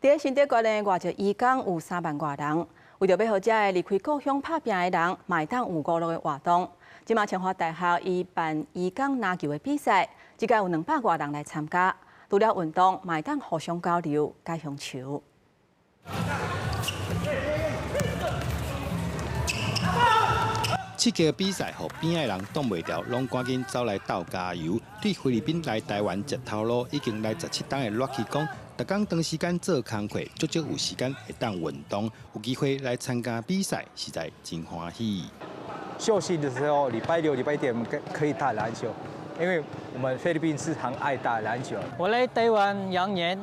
佇新竹縣的外籍移工有3萬外人，為著欲予遮个離開故鄉拍拚的人，嘛會當有娛樂的活動。這馬清華大學伊辦移工籃球的比賽，這屆有200外人來參加。除了運動，嘛會當互相交流、解鄉愁。這個比賽，予邊仔的人擋袂牢，攏趕緊走來鬥加油。對菲律賓來台灣食頭路已經來17冬的熱氣講，逐工長時間做工課，足少有時間會當運動，有機會來參加比賽，實在真歡喜。休息的時候，禮拜六、禮拜天我們可以打籃球，因為我們菲律賓是很愛打籃球。我來台灣2年，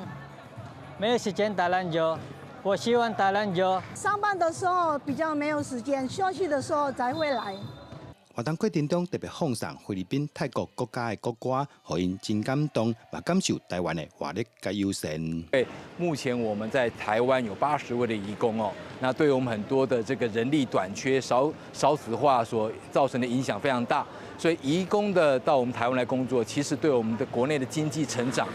沒有時間打籃球。我喜歡打籃球。上班的時候比較沒有時間，休息的時候才會來。活動過程中特別放送菲律賓、泰國國家的國歌，予𪜶真感動，嘛感受台灣的活力佮友善。對，目前我們在台灣有80位的移工哦，那對我們很多的這個人力短缺、少少子化所造成的影響非常大，所以移工的到我們台灣來工作，其實對我們的國內的經濟成長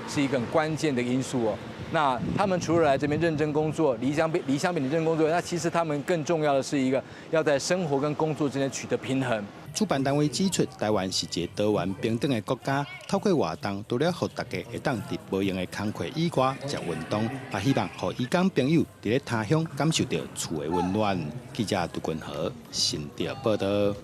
是一個很關鍵的因素哦。那他們除了來這邊認真工作，離鄉別井認真工作，那其實他們更重要的是一個要在生活跟工作之間取得平衡。主辦單位指出，台灣是一個多元平等的國家，透過活動，除了予大家會當佇無閒的工課以外，藉運動，也希望予移工朋友佇咧他鄉感受著厝的溫暖。記者杜君和新竹報導。